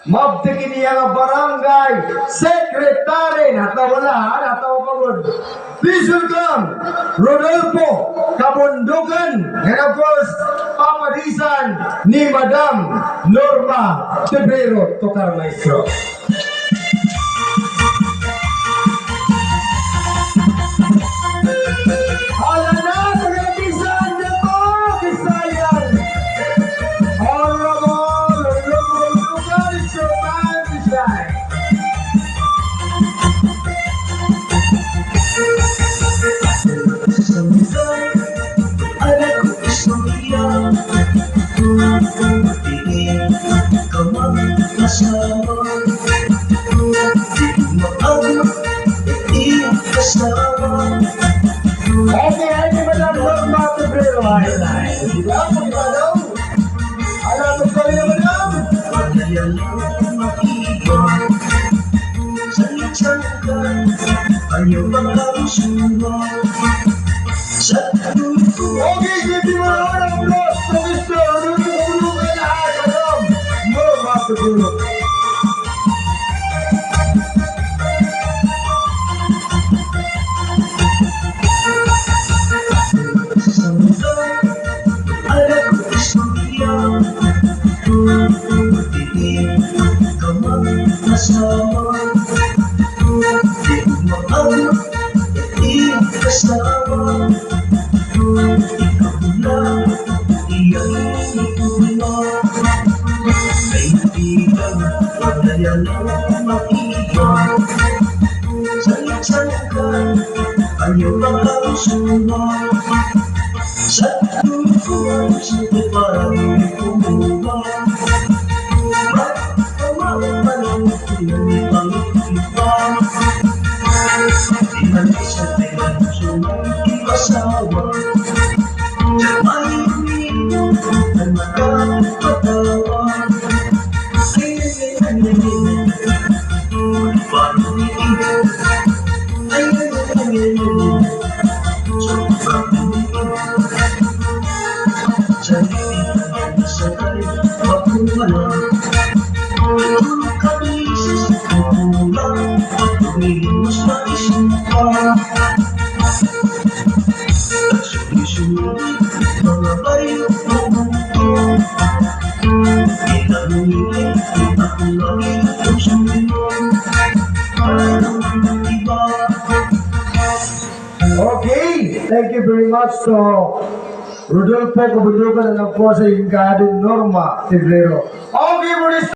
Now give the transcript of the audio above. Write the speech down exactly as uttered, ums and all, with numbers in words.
Mabtik ini nga barangay secretary, natawa la, natawa pa gud. Please welcome Rodolfo Kabundugan, and of course, papadisan ni Madam Norma Tibrero Tocar, maestro. Ala na, taga-Bisan na po, Bisaya. Honorable Lolo Lolo Lolo Bisaya. Okay, ay, di ba lang, Lord, mga Pebrero? Ay, ay. Di ba? Di ba daw? Ala, magpalaya, madam. Okay, hindi mo na alam, bro. Pag-istorbo, tulungan na, madam. Mo, mga siguro. Okay, thank you very much to Rodolfo Kabundugan and of course, im kaadin Norma Tibrero.